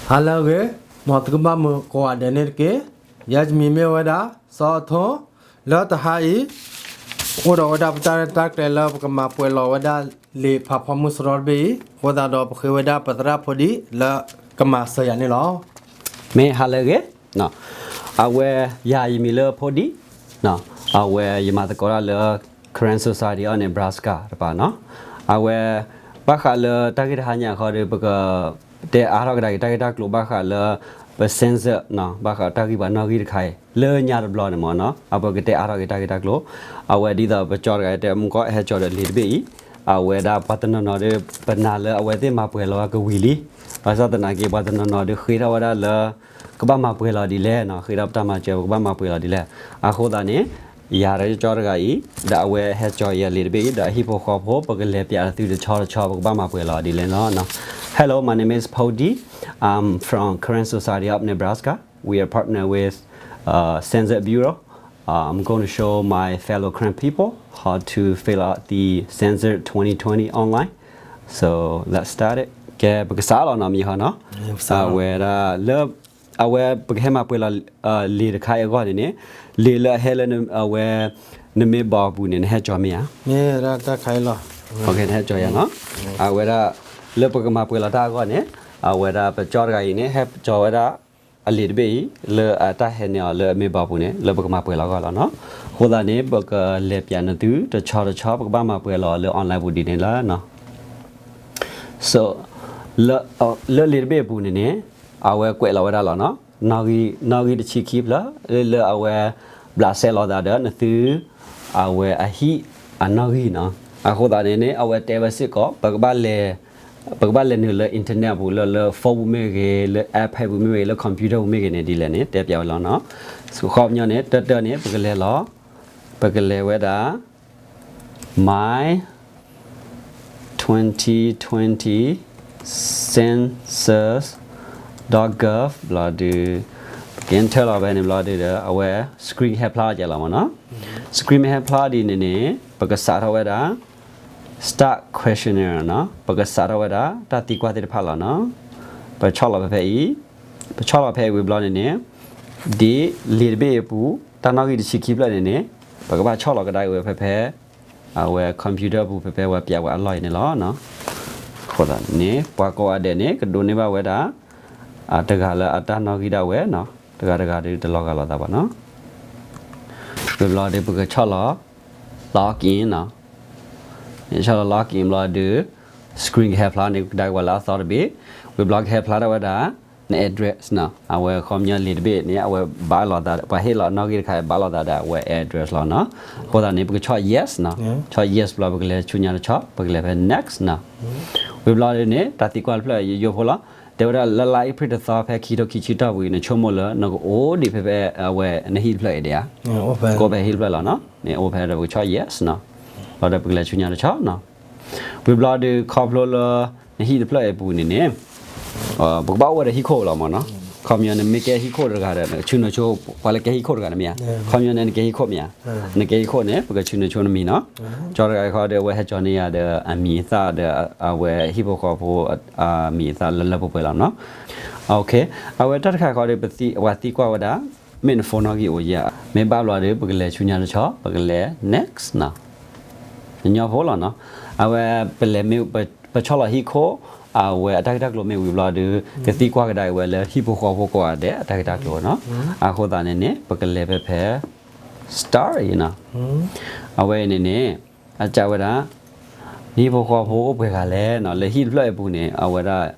ဟါလၢအဂ့ၤ, မ်သုကဘၣ်မုာ်ကိးဂၤဒဲးန့ၣ်တက့ၢ်. ယဲယမံၤမ့ၢ်ဝဲဒၣ် စီၤအထိ, လၢတဟါအံၤ အိၣ်ဒီးဝဲဒၣ်ပတၢ်ရဲၣ်တၢ်ကျဲၤလၢပကမၤပှဲၤလီၤဝဲဒၣ်လံာ်ဖးဖီမုၢ်စရီတဘ့ၣ်အံၤ, အဃိသတးဒီးပဃ့ဝဲဒၣ်ပသရၣ်ဖိဒံလၢကမၤစၢၤယၤန့ၣ်လီၤ. မ့ၢ်ဟါလၢအဂ့ၤ, အဝဲ ယၤယမံၤလၢဖိဒံ, အဝဲယမၤသကိးတၢ်လၢ Karen Society of Nebraska တပၤနီၤ. အဝဲ ဘၣ်ဃးလၢတၢ်ဂ့ၢ်တဟါညါအခီဒီး ပက တဲအါထီၣ်ကဒါက့ၤတၢ်ဂ့ၢ်တၢ်ကျိၤဘၣ်ဃးလၢ ပ census နီၤ, ဘၣ်ဃးတၢ်ဂံၢ်ဘါနီၣ်ဂံၢ်တခါအံၤ လၢညါတဘျီန့ၣ်မ့ၢ်နီၤ, အဝဲကတဲအါထီၣ်က့ၤတၢ်ဂ့ၢ်တၢ်ကျိၤ, အဝဲဒ်သိးပကၠီတဂၤတဲမူကီၢ်ဟဲကၠီဒီးလံာ်တဘ့ၣ်အံၤ, အဝဲဒၣ်ပှၤတနီၤနီၤဒီး ပနာ်လၢအဝဲသ့ၣ်မၤပှဲၤလီၤကဝံၤလံ, ဘၣ်ဆၣ်သနာ်က့ ပှၤတနီၤနီၤဒီးဃ့ထီၣ်ဝဲဒၣ်လၢ ကဘၣ်မၤပှဲၤလီၤဒ်လဲၣ်နီၤ, ဃ့ထီၣ်ပတၢ်မၤစၢၤ ပကဘၣ်မၤပှဲၤလီၤဒ်လဲၣ်, အဃိသတးန့ၣ် ယၤဒီးကၠီတဂၤအံၤ ဒီးအဝဲဟဲကၠီအံၤအလံာ်တဘ့ၣ်အံၤ ဒီးအဟံၣ်ဖိဃီဖိ ပကလဲၤပၠးသုတဆီတဆီ ပကဘၣ်မၤပှဲၤလီၤဒ်လဲၣ်နီၤ. Hello, my name is Pody. I'm from Karen Society of Nebraska. We are partner with uh, Census Bureau. Uh, I'm going to show my fellow Karen people how to fill out the Census twenty twenty online. So let's start it. ကဲ ပကစးလီၤနီၤ မံၤဟီနီၤ. အဝဲဒၣ်လၢ အဝဲပကဟဲမၤပှဲၤလီၤ လံာ်တခါအံၤအဂီၢ်န့ၣ်န့ၣ် လံာ်လၢအဟဲလၢအဝဲ နမ့ၢ်ဘီပူၤန့ၣ် နဟဲကၠီမ့ၢ်ဧါ. နဟဲကၠီယၤနီၤ. အဝဲဒၣ် လၢပကမၤပှဲၤလီၤတၢ်အဂီၢ်န့ၣ် အဝဲဒၣ်ပကၠီတဂၤအံၤန့ၣ် ဟဲကၠီဝဲဒၣ် အလံာ်တဘ့ၣ်အံၤ လၢအတၢ်ဟဲန့ၢ်အီၤလၢအမ့ၢ်ဘီပူၤန့ၣ် လၢပကမၤပှဲၤလီၤအဂီၢ်လီၤနီၤ. အဃိသတးန့ၣ် ပကလဲၤပၠးနသုတဆီတဆီ ပကဘၣ်မၤပှဲၤလီၤလၢ online ပူၤဒ်န့ၣ်လီၤနီၤ. So လၢလံာ်တဘ့ၣ်အပူၤန့ၣ်န့ၣ် အဝဲကွဲးလီၤဝဲဒၣ်လီၤနီၤ. နီၣ်ဂံၢ်တဆံခံဖျၢၣ် လၢအဝဲ ဘျးစဲလီၤသးဒီးနသု အဝဲအဟံၣ်အနီၣ်ဂံၢ်နီၤ. အဃိသတးန့ၣ်န့ၣ် အဝဲတဲဝဲစ့ၢ်ကီး ပကဘၣ်လဲၤ ပကဘၣ်လဲၤနုာ်လၢ internet ပူၤ လၢ လၢ phone ပူၤမ့ၢ်ဂ့ၤ လၢ iPad ပူၤမ့ၢ်ဂ့ၤ လၢ computer ပူၤမ့ၢ်ဂ့ၤန့ၣ် ဒ်လဲၣ်န့ၣ် တဲပၠးဝဲလီၤနီၤ. ခီပညီန့ၣ် တၢတၢန့ၣ် ပကလဲၤလီၤ ပကလဲၤဝဲဒၣ် my twenty twenty census dot gov ဘျီဒုး ပက enter လီၤဖဲန့ၣ်ဘျီဒုးဒီး အဝဲ screen ဟဲဖျါအီၤကဲလီၤမ့ၢ်နီၤ. screen မ့ၢ်ဟဲဖျါဒ်န့ၣ်န့ၣ် ပကစးထီၣ်ဝဲဒၣ် start questionnaire နီၤ, ပကစးထီၣ်ဝဲဒၣ် တၢ်သံကွၢ်သ့ၣ်တဖၣ်လီၤနီၤ. ပဆီၣ်လီၤဖဲဖဲအံၤ, ပဆီၣ်လီၤဖဲအံၤဝံၤဘျီန့ၣ်န့ၣ် ဒ်လံာ်တဘ့ၣ်အပူၤ တၢ်နီၣ်ဂံၢ်တဆံခံဖျၢၣ်န့ၣ်န့ၣ် ပကဘၣ်ဆီၣ်လီၤကဒါက့ၤဝဲဖဲဖဲ အဝဲ computer ပူၤ ဖဲဖဲဝဲပၠးဝဲအလီၢ်အံၤန့ၣ်လီၤနီၤ. အဃိသတးန့ၣ် ပှၤကိးဂၤဒဲးန့ၣ် ကဒိးန့ၢ်ဘၣ်ဝဲဒၣ် တဂၤလၢအတၢ်နီၣ်ဂံၢ်ဒၣ်ဝဲနီၤ, တဂၤတဂၤဒုးတလီၤဂာ်လိာ်သးဘၣ်နီၤ. ဝံၤဘျီဒုး ပကဆီၣ်လီၤ log in နီၤ. ဆီၣ်လီၤ log in ဘျီဒုး screen ကဟဲဖျါန့ၣ် ကဒါက့ၤပှၤလၢအသီတဘ့ၣ်, ဝံၤဘျီကဟဲဖျါထီၣ်ဝဲဒၣ် န address နီၤ. အဝဲခီပညီလံာ်တဘ့ၣ်န့ၣ် အဝဲဘၣ်လိာ်သး ပှၤဟ့ၣ်လီၤနီၣ်ဂံၢ်တခါ ဘၣ်လိာ်သးဒီးအဝဲ address လီၤနီၤ. အဃိသတးန့ၣ် ပကဆီၣ် yes နီၤ. ဆီၣ် yes ဘျီပကလဲၤဆူညါတဆီ ပကလဲၤဖဲ next နီၤ. ဝံၤဘျီဒုးန့ၣ် တၢ်သံကွၢ်တဖျၢၣ်ယိယိဖိလီၤ. တဲဝဲဒၣ်လၢလါအ့ဖြ့ၣ်တသီဖဲခံထိခံဆံတၢ်ဝံၤ နဆိကမိၣ်လၢနကအိၣ်ဒံးဖဲဖဲအဝဲနဟံၣ်တဖျၢၣ်အံၤဒံးဧါ. ကအိၣ်ဖဲဟံၣ်တဖျၢၣ်လီၤနီၤ. န့ၣ်အိၣ်ဖဲဒီးပကဆီၣ် yes နီၤ. ဘျီဒီးပကလဲၤဆူညါတဆီနီၤ. ဝံၤဘျီဒုးခီဖျိလၢ နဟံၣ်တဖျၢၣ်အံၤအပူၤန့ၣ်န့ၣ် ပကဘၣ်အိၣ်ဝဲဒီးဟံၣ်ခိၣ်လီၤမ့ၢ်နီၤ. ခီပညီန့ၣ် မ့ၢ်ကဲဟံၣ်ခိၣ်တဂၤဒီး နကဆူနဆိ ပှၤလၢကဲဟံၣ်ခိၣ်တဂၤန့ၣ်မ့ၢ်ဧါ. ခီပညီန့ၣ် နကဲဟံၣ်ခိၣ်မ့ၢ်ဧါ. နကဲဟံၣ်ခိၣ်န့ၣ် ပကဆူနဆိနမံၤနီၤ. ကၠီတဂၤအံၤခီဒီး အဝဲဟဲကၠီန့ၢ်ယၤဒီးအမံၤအသၣ်ဒီး အဝဲဟံၣ်ဖိဃီဖိအမံၤအသၣ်လၢလၢပှဲၤပှဲၤလီၤနီၤ. အဝဲတၢ်တခါခီဒီး ပှၤသံကွၢ်ဝဲဒၣ် မ့ၢ်န phone နီၣ်ဂံၢ်အိၣ်ယဲၢ်ဧါ. မ့ၢ်ဘၣ်ဘျီဒီး ပကလဲၤဆူညါတဆီ ပကလဲၤ next နီၤ. ညီဖိလီၤနီၤ. အဝဲ ပလဲၤမ့ၢ် ပဆီၣ်လီၤဟံၣ်ခိၣ် အဝဲအတၢ်ဂ့ၢ်တၢ်ကျိၤမ့ၢ်ဝံၤဘျီဒီး ကသံကွၢ်ကဒါက့ၤဝဲလၢဟံၣ်ဖိဃီဖိကိးဂၤဒဲးအတၢ်ဂ့ၢ်တၢ်ကျိၤနီၤ. အဃိသတးန့ၣ်န့ၣ် ပကလဲၤဖဲဖဲ start အံၤနီၤ. အဝဲအံၤန့ၣ်န့ၣ် အကစၢ်ဝဲဒၣ် နဟံၣ်ဖိဃီဖိအိၣ်ပှဲၤဂၤလဲၣ်နီၤ. လၢဟံၣ်တဖျၢၣ်အံၤပူၤန့ၣ် အဝဲဒၣ်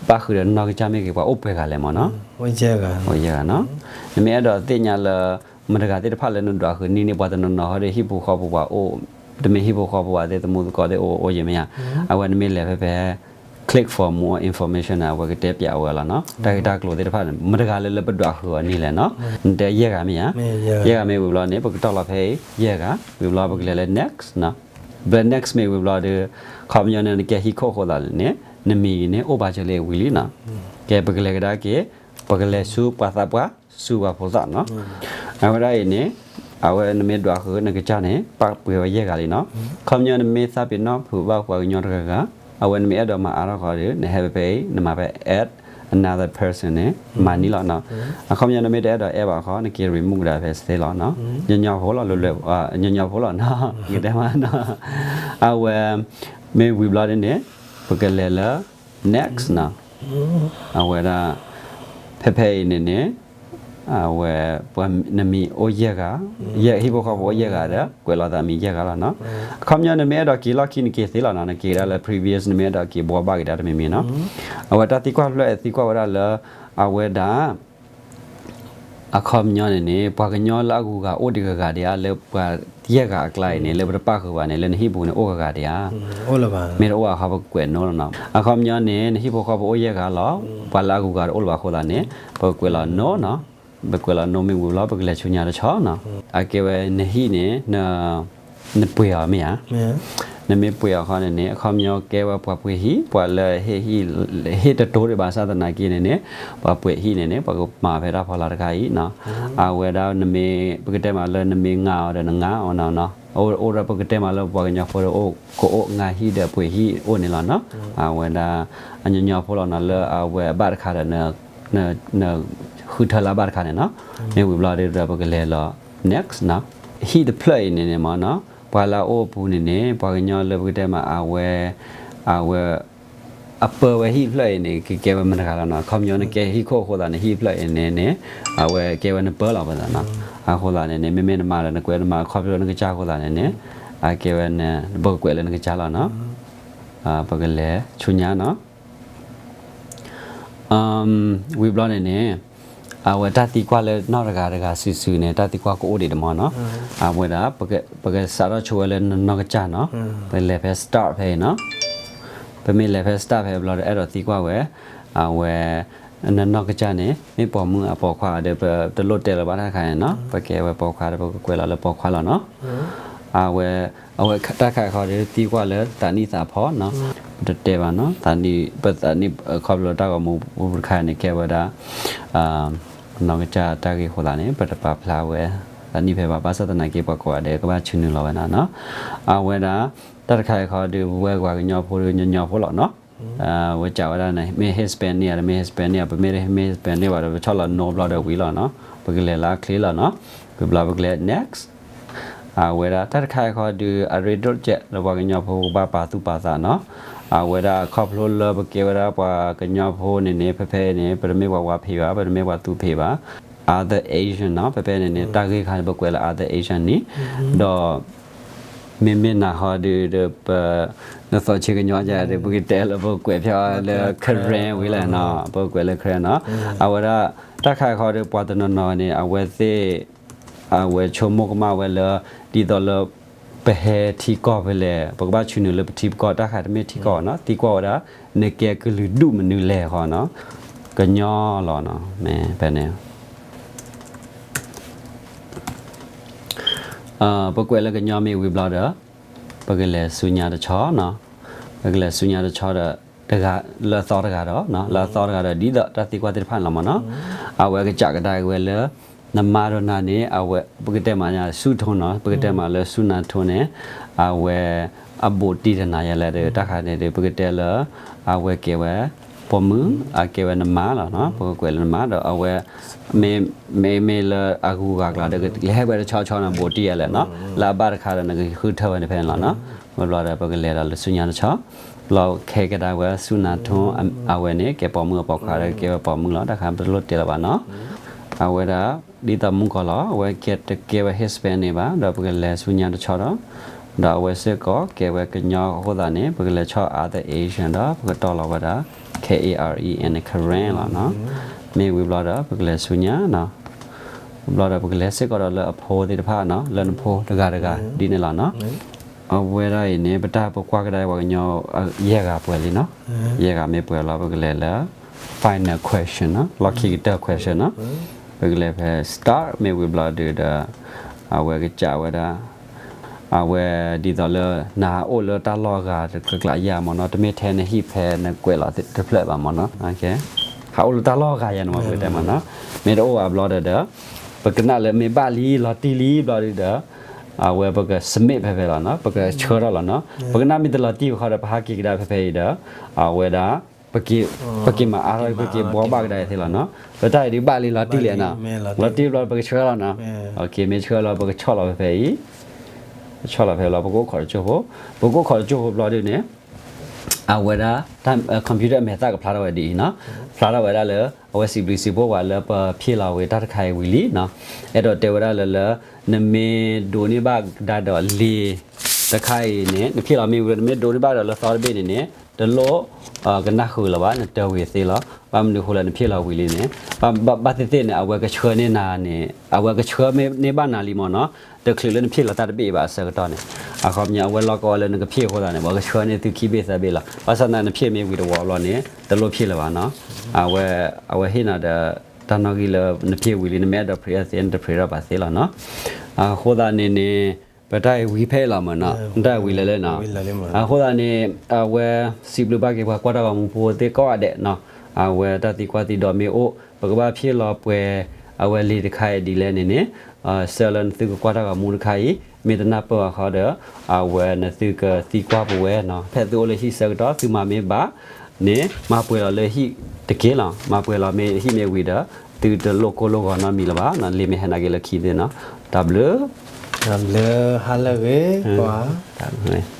ဘၣ်ဃုာ်ဒီးနီၢ်ကစၢ်မ့ၢ်ဂ့ၤ ပှၤအိၣ်ပှဲၤဂၤလဲၣ်မ့ၢ်နီၤ. အိၣ်ယဲၢ်ဂၤနီၤ. နမ့ၢ်အဲၣ်ဒိးသ့ၣ်ညါလၢ မတဂၤသ့ၣ်တဖၣ်လၢနဒွးဃုာ်န့ၢ်န့ၣ် ပှၤတနီၤနီၤဟီဒီး ဟံၣ်ဖိဃီဖိပှၤအိၣ် တမ့ၢ်ဟံၣ်ဖိဃီဖိပှၤသ့ၣ် သမူသကိးသ့ၣ်အိၣ်အိၣ်ယဲၢ်မ့ၢ်ဧါ. အဝဲနမ့ၢ်လဲၤဖဲဖဲ click for more information န့ၣ် အဝဲကတဲပၠးဝဲလီၤနီၤ. တၢ်ဂ့ၢ်တၢ်ကျိၤသ့ၣ်တဖၣ်န့ၣ် မတဂၤလၢလၢပဒွးဃုာ်အီၤန့ၣ်လဲၣ်နီၤ. နတဲယဲၢ်ဂၤမ့ၢ်ဧါ. ယဲၢ်ဂၤမ့ၢ်ဝံၤဘျီန့ၣ် ပကတီၢ်လီၤဖဲအံၤ ယဲၢ်ဂၤ ဝံၤဘျီပကလဲၤလၢ next နီၤ. ဘျီ next မ့ၢ်ဝံၤဘျီဒီး ခီပညီန့ၣ် နကဲဟံၣ်ခိၣ်အဃိသတးန့ၣ် နမံၤန့ၣ်အိၣ်ပာ်စၢၤလၢဝံၤလံနီၤ. ကဲ ပကလဲၤကဒါက့ၤ ပကလဲၤဆူပှၤသးပှၢ် ဆူပှၤဖိသၣ်နီၤ. အဝဲဒၣ်အံၤန့ၣ် အဝဲနမ့ၢ်ဒွးဃုာ်နကစၢ်န့ၣ် ပာ်ပှဲၤဝဲယဲၢ်ဂၤလံနီၤ. ခီပညီနမ့ၢ်သးပ့ၤနီၣ်ဖုးဘၣ်ပှၤကညီတဂၤဂၤ အဝဲနမ့ၢ်အဲၣ်ဒိးမၤအါထီၣ်ဃီဒီး နဟဲဖဲဖဲအံၤ နမၤဖဲ add another person န့ၣ် မၤန့ၢ်လီၤနီၤ. အခီပညီနမ့ၢ်တအဲၣ်ဒိးအဲၣ်ဘၣ်ဃီ နက့ၤ remove ဒၣ်ဖဲသ့လီၤနီၤ. ညီညီဖိလီၤ လွယ်လွယ် ညီညီဖိလီၤနီၤ ကတဲမးနီၤ. အဝဲ မ့ၢ်ဝံၤဘျီဒ်န့ၣ် ပကလဲၤလၢ next နီၤ. အဝဲဒၣ် ဖဲဖဲအံၤန့ၣ်န့ၣ် အဝဲ နမံၤအိၣ်ယဲၢ်ဂၤ, ယဲၢ် ဟံၣ်ဖိဃီဖိအိၣ်ယဲၢ်ဂၤဒီး ကွဲးလီၤသးမံၤယဲၢ်ဂၤလီၤနီၤ. အခီပညီနမ့ၢ်အဲၣ်ဒိးက့ၤလီၢ်ခံနက့ၤသ့လီၤနီၤ, နက့ၤဒၣ်လၢ previous နမ့ၢ်အဲၣ်ဒိးက့ၤဘှီဘၣ်က့ၤဒၣ်တမံၤမံၤနီၤ. အဝဲတၢ်သံကွၢ်ဖျၢၣ်သံကွၢ်ဝဲဒၣ်လၢ အဝဲဒၣ် အခီပညီန့ၣ်န့ၣ် ပှၤကညီလၢအဂုၤအဂၤအိၣ်ဒံးဂၤဂၤဒံးဧါ, လၢပှၤယဲၢ်ဂၤအကျါအံၤန့ၣ် လၢပတပၣ်ဃုာ်ဘၣ်န့ၣ် လၢနဟံၣ်ပူၤန့ၣ် အိၣ်ဂၤဂၤဒံးဧါ. မ့ၢ်တအိၣ်ဘၣ်ဃီ ပကကွဲး no လီၤနီၤ. အခီပညီန့ၣ် နဟံၣ်ဖိဃီဖိအိၣ်ယဲၢ်ဂၤလီၤ, ပှၤလၢအဂုၤအဂၤတအိၣ်လၢၤဘၣ်အဃိသတးန့ၣ် ပကကွဲးလီၤ no နီၤ. ပကွဲးလီၤ no မ့ၢ်ဝံၤဘျီ ပကလဲၤဆူညါတဆီနီၤ. အကဲဝဲနဟံၣ်န့ၣ် နပှ့ၤအီၤမ့ၢ်ဧါ. နမ့ၢ်ပှ့ၤအီၤဃီန့ၣ်န့ၣ် အခီပညီကဲဝဲပှၤပှ့ၤဟံၣ်, ပှၤလၢဟ့ၣ်ဟံၣ် ဟ့ၣ်တတိၤဒံးဘၣ်ဆၣ်သနာ်က့န့ၣ်န့ၣ် ပှၤပှ့ၤဟံၣ်န့ၣ်န့ၣ် ပှၤကမၤဖဲတၢ်ဖီလာ်တခါအံၤနီၤ. အဝဲဒၣ်နမ့ၢ် ပကတဲမးလၢနမ့ၢ်ငါအီၤဒီးနငါအီၤနီၤ. အိၣ်ဒီးပကတဲမးလၢပှၤကညီဖိဒီး ကအိၣ်ငါဟံၣ်ဒီးပှ့ၤဟံၣ်အိၣ်န့ၣ်လီၤနီၤ. အဝဲဒၣ် အညီညီဖိလီၤနီၤ လၢအဝဲအဘၣ်တခါဒီး နဃုထၢလၢအဘၣ်တခါန့ၣ်နီၤ. မ့ၢ်ဝံၤဘျီဒီး ပကလဲၤလီၤ next နီၤ. ဟံၣ်တဖျၢၣ်အံၤန့ၣ်န့ၣ်မ့ၢ်နီၤ ပှၤလၢအအိၣ်အပူၤန့ၣ်န့ၣ် ပှၤကညီလၢပကတဲမးအဝဲ အဝဲ အပၢဝဲဟံၣ်တဖျၢၣ်အံၤန့ၣ် ကကဲဝဲမတၤတဂၤလီၤနီၤ. အခီပညီနကဲဟံၣ်ခိၣ်အဃိသတးန့ၣ် ဟံၣ်တဖျၢၣ်အံၤန့ၣ်န့ၣ် အဝဲကဲဝဲနပၢလီၤပသးနီၤ. အဃိသတးန့ၣ်န့ၣ် မ့မ့ၢ်နမၤဒီးနကွဲးနမၤ ခီဖျိလၢနကစၢ်အဃိသတးန့ၣ်န့ၣ် အကဲဝဲန ပကကွဲးလၢနကစၢ်လီၤနီၤ. ပကလဲၤဆူညါနီၤ. ဝံၤဘျီန့ၣ်န့ၣ် အဝဲတၢ်သံကွၢ်လၢနီၢ်တဂၤတဂၤစုာ်စုာ်န့ၣ် တၢ်သံကွၢ်ကအိၣ်ဒံးတမံၤနီၤ. အဝဲဒၣ် ပကစးထီၣ်ဆိဝဲလၢနနီၢ်ကစၢ်နီၤ. ပလဲၤဖဲ start ဖဲအံၤနီၤ. ပမ့ၢ်လဲၤဖဲ start ဖဲဘျီဒီး အဲၣ်ဒိးသံကွၢ်ဝဲ အဝဲ နနီၢ်ကစၢ်န့ၣ် မ့ၢ်ပိာ်မုၣ်အပိာ်ခွါဒီး ပတလိၣ်တဲလၢၤဘၣ်တၢ်တခါန့ၣ်နီၤ. ပကဲဝဲပိာ်ခွါဒီး ပကကွဲးလီၤလၢပိာ်ခွါလီၤနီၤ. အဝဲ အဝဲတၢ်တခါအံၤဃီဒီးသံကွၢ်လၢသးနံၣ်သးဖီနီၤ. ပတတဲဘၣ်နီၤ. သးနံၣ် ပသးနံၣ်ခီဖျိတၢ်ဂီၤမူပူၤတခါန့ၣ် ကဲဝဲဒၣ် နီၢ်ကစၢ်တၢ်ဂ့ၢ်အဃိသတးန့ၣ် ပတပာ်ဖျါဝဲ သးနံၣ်ဖဲဘၣ် ဘၣ်ဆၣ်သနာ်က့ ပှၤကိးဂၤဒဲး ကဘၣ်ဆူနုာ်လီၤဝဲဒၣ်နီၤ. အဝဲဒၣ် တၢ်တခါအံၤဃီဒီး ပဝဲပှၤကညီဖိဒီး ညီညီဖိလီၤနီၤ. ဝဲစံးဝဲဒၣ်န့ၣ် မ့ၢ် Hispanic ဒီး မ့ၢ် Hispanic ပမ့ၢ် မ့ၢ် Hispanic ဘၣ်ဒီး ပဆီၣ်လီၤ no ဘျီဒီးဝံၤလီၤနီၤ. ပကလဲၤလၢအချ့လီၤနီၤ. ဝံၤဘျီပကလဲၤ next. အဝဲဒၣ်တၢ်တခါအံၤဃီဒီး အရ့ဒိၣ်စဲးလၢပှၤကညီဖိကဘၣ်ပာ်သူၣ်ပာ်သးနီၤ. အဝဲဒၣ်ခီဖျိလၢပကဲဝဲဒၣ်ပှၤကညီဖိန့ၣ်န့ၣ် ဖဲဖဲအံၤန့ၣ် ပတမ့ၢ်ပှၤဝါဖံးဘၣ်, ပတမ့ၢ်ပှၤသူဖံးဘၣ်. Other Asian နီၤ. ဖဲဖဲန့ၣ်န့ၣ် တၢ်ဂ့ၢ်ခါန့ၣ် ပကွဲးလၢ Other Asian န့ၣ်, ဒီး မ့မ့ၢ်နၤဃီဒီး ပ နသီၣ်ဆံးကညီယါဒီး ပကတဲလၢပကွဲးဖဲလၢ Karen ဝံၤလဲၣ်နီၤ, ပကွဲးလၢ Karen နီၤ. အဝဲဒၣ် တၢ်တခါအံၤဃီဒီး ပှၤတနီၤနီၤန့ၣ် အဝဲသ့ၣ် အဝဲဆိကမိၣ်ကမၣ်ဝဲလၢ ဒ်သိးလၢ ပဟဲထံကီၢ်ဖဲလဲၣ်, ပကဘၣ်ဆူနုာ်လၢပထံပကီၢ်, တၢ်တခါတမ့ၢ်ထံကီၢ်နီၤ, သံကွၢ်ဝဲဒၣ် နကဲကလုာ်ဒူၣ်မနုၤလဲၣ်ဃီနီၤ, ကညီလီၤနီၤ, မ့ၢ်ဖဲန့ၣ် ပကွဲးလၢကညီမ့ၢ်ဝံၤဘျီဒီး ပကလဲၤဆူညါတဆီနီၤ, ပကလဲၤဆူညါတဆီဒီး တဂၤ လၢအသီတဂၤဒီး လၢအသီတဂၤဒီး ဒ်သိးတၢ်သံကွၢ်သ့ၣ်တဖၣ်န့ၣ်လီၤမ့ၢ်နီၤ, အဝဲကစၢ်ကဒါက့ၤဝဲလၢ နမါဒီးနၤန့ၣ် အဝဲ ပကတဲမး ဆူၣ်ထိနီၤ, ပကတဲမးလၢဆူၣ်နါထိန့ၣ် အဝဲ အဘူးတံၢ်တနၤယဲလဲၣ်ဒီး တၢ်ခါန့ၣ်ဒီး ပကတဲလၢ အဝဲကဲဝဲ ပိာ်မုၣ် အကဲဝဲနမါလီၤနီၤ, ပကကွဲးလၢနမါဒီး အဝဲ မ့မ့ၢ် မ့ၢ်လၢအဂုၤအဂၤကျါဒီး ကလဲၤဟဲဝဲတဆီဆီန့ၣ် ဘူးတံၢ်ယဲလဲၣ်နီၤ, လၢအဘၣ်တခါဒီး နကဃုထၢဝဲန့ၣ်ဖဲန့ၣ်လီၤနီၤ, ဝံၤဘျီဒီး ပကလဲၤဒီးလၢဆူညါတဆီ ဘျီခဲကဒါဝဲဆူၣ်နါထိ အဝဲန့ၣ် ကဲပိာ်မုၣ်အပိာ်ခွါဒီး ကဲဝဲပိာ်မုၣ်လီၤ, တၢ်ခါပတလိၣ်တဲလၢၤဘၣ်နီၤ, အဝဲဒၣ် ဒ်သိးမုၢ်ကီၢ်လီၤ, အဝဲကဲတကဲဝဲ Hispanic ဘၣ်, ဒီးပကလဲၤဆူညါတဆီဒီး ဒီးအဝဲစ့ၢ်ကီး ကဲဝဲကညီအဃိသတးန့ၣ် ပကလဲၤဆီၣ် Other Asian ဒီး ပကတီၢ်လီၤဝဲဒၣ် K A R E N Karen လီၤနီၤ, မ့ၢ်ဝံၤဘျီဒီး ပကလဲၤဆူညါနီၤ, ဘျီဒီးပကလဲၤစ့ၢ်ကီးဒီးလၢအဖိသ့ၣ်တဖၣ်နီၤ, လၢနဖိတဂၤတဂၤ ဒ်န့ၣ်လီၤနီၤ, အဝဲဒၣ်အံၤန့ၣ် ပတၢ်ပကွၢ်ကဒါပှၤကညီ ယဲၢ်ဂၤပှဲၤလံနီၤ, ယဲၢ်ဂၤမ့ၢ်ပှဲၤလီၤ ပကလဲၤလၢ final question နီၤ, လီၢ်ခံကတၢၢ် question နီၤ, ပကလဲၤဖဲ start မ့ၢ်ဝံၤဘျီဒီး အဝဲကစၢ်ဝဲဒၣ် အဝဲဒ်သိးလၢ နဟးအိၣ်လၢတၢ်လီၢ်ဂၤတကျါယၤမ့ၢ်နီၤ, တမ့ၢ်ထဲနဟံၣ်ဖဲနကွဲးလီၤတဖျၢၣ်ဘၣ်မ့ၢ်နီၤ, ဟးအိၣ်လၢတၢ်လီၢ်ဂၤယၤန့ၣ်မ့ၢ်ပကတဲမ့ၢ်နီၤ, မ့ၢ်တအိၣ်ဘၣ်ဘျီဒီး ပကနၣ်လၢမ့ၢ်ဘၣ်လံ လီၤတံၢ်လံဘျီဒီး အဝဲပက submit ဖဲဖဲလီၤနီၤ, ပကဆှၢထီၣ်လီၤနီၤ, ပကနၣ်မ့ၢ်တလီၤတံၢ်ဘၣ်ဃီဒီး ပဟးက့ၤကဒါဖဲဖဲအံၤဒီး အဝဲဒၣ် ပက့ၤမၤအါထီၣ် ပက့ၤဘှီဘၣ်ကဒါအံၤသ့လီၤနီၤ. ပတၢ်အံၤဒုးဘၣ်လံလီၤတံၢ်လံနီၤ, လီၤတံၢ်ဘျီပကဆှၢလီၤနီၤ. မ့ၢ်ဆှၢလီၤ ပကဆီၣ်လီၤဖဲဖဲအံၤ, ပဆီၣ်လီၤဖဲလီၤ ပကအိၣ်ခိးတကၠိၢ်ဖိ, ပကအိၣ်ခိးတကၠိၢ်ဖိဘျီဒုန့ၣ် အဝဲဒၣ် computer အမဲာ်သၣ်ကဖျါထီၣ်ဝဲဒ်အံၤနီၤ, ဖျါထီၣ်ဝဲဒၣ်လၢ အဝဲစံးဘျုးစံးဖှိၣ်ပှၤလၢပဖ့ၣ်လီၤဝံၤတၢ်တခါအံၤဝံၤလံနီၤ. အဲၣ်ဒိးတဲဝဲဒၣ်လၢလၢ နမ့ၢ်ဒိးန့ၢ်ဘၣ်ကဒါဒီးလ့ၤတခါအံၤန့ၣ် နဖ့ၣ်လီၤမ့ၢ်ဝံၤဒီး နမ့ၢ်ဒိးန့ၢ်ဘၣ်ဒီးလၢသီတဘ့ၣ်န့ၣ်န့ၣ် တလိၣ် ကနၣ်ဃုာ်လၢၤဘၣ် နတၢၤဝံၤသ့လီၤ. ဘၣ်မနုၤအဃိလၢနဖ့ၣ်လီၤဝံၤလံန့ၣ် ဘၣ်သ့ၣ်သ့ၣ်န့ၣ် အဝဲကဆှၢန့ၢ်နၤန့ၣ် အဝဲကဆှၢန့ၢ်ဘၣ်နၤလံမ့ၢ်နီၤ, တချုးလၢနဖ့ၣ်လီၤတၢ်တဘ့ၣ်ဘၣ်အဆၢကတီၢ်န့ၣ်, အခီပညီအဝဲလီၢ်ကဝီၤလၢနကဖ့ၣ်အဃိသတးန့ၣ် ပှၤကဆှၢန့ၢ်သုခံဘ့ၣ်သၢဘ့ၣ်လီၤ. ဘၣ်ဆၣ်သနာ်က့နဖ့ၣ်မ့ၢ်ဝံၤတဝီဘျီန့ၣ် တလိၣ်ဖ့ၣ်လၢၤဘၣ်နီၤ. အဝဲဟ့ၣ်နၤဒီး တၢ်နီၣ်ဂံၢ်လၢနဖ့ၣ်ဝံၤလံ နမ့ၢ်အဲၣ်ဒိး print အီၤသ့ နတ print ထီၣ်ဘၣ်သ့လီၤနီၤ. အဃိသတးန့ၣ်န့ၣ် ပတၢ်အံၤဝံၤဖဲအံၤလီၤမ့ၢ်နီၤ, တၢ်ဝံၤလၢာ်လၢနီၤ. အဃိသတးန့ၣ် အဝဲစံးဘျုးဘၣ်က့ၤပှၤကွၢ်တၢ်ဂီၤမူဖိသ့ၣ်ကိးဂၤဒဲးနီၤ, အဝဲတၢ်သံကွၢ်သံဒိးမ့ၢ်အိၣ် ပကဘၣ်ဖ့ၣ်လီၤပှဲၤ အဝဲလ့ၤတခါအံၤဒ်လဲၣ်န့ၣ်န့ၣ် ဆၢလၢနသုကကွၢ်တၢ်ဂီၤမူတခါအံၤ မ့ၢ်တနၢ်ပၢၢ်ဘၣ်ဃီဒီး အဝဲနသုကသံကွၢ်ပဝဲနီၤ. ဖဲသုအိၣ်လၢဟံၣ်ဆၢကတီၢ် သုမၤမ့ၢ်ဘၣ်န့ၣ် မၤပှဲၤလီၤလၢဟံၣ်တက့ၢ်လီၤ. မၤပှဲၤလီၤမ့ၢ်ဟံၣ်မ့ၢ်ဝံၤဒီး သုတလိၣ်ကိၢ်လိၣ်ဂီၤနီတမံၤလၢၤဘၣ်နီၤ. လ့ၤမ့ၢ်ဟဲနၤက့ၤလၢခံသ့ၣ်နီၤ. တၢ်ဘျုး တၢ်ဘျုး ဟါလၢအဂ့ၤ တၢ်ဘျုး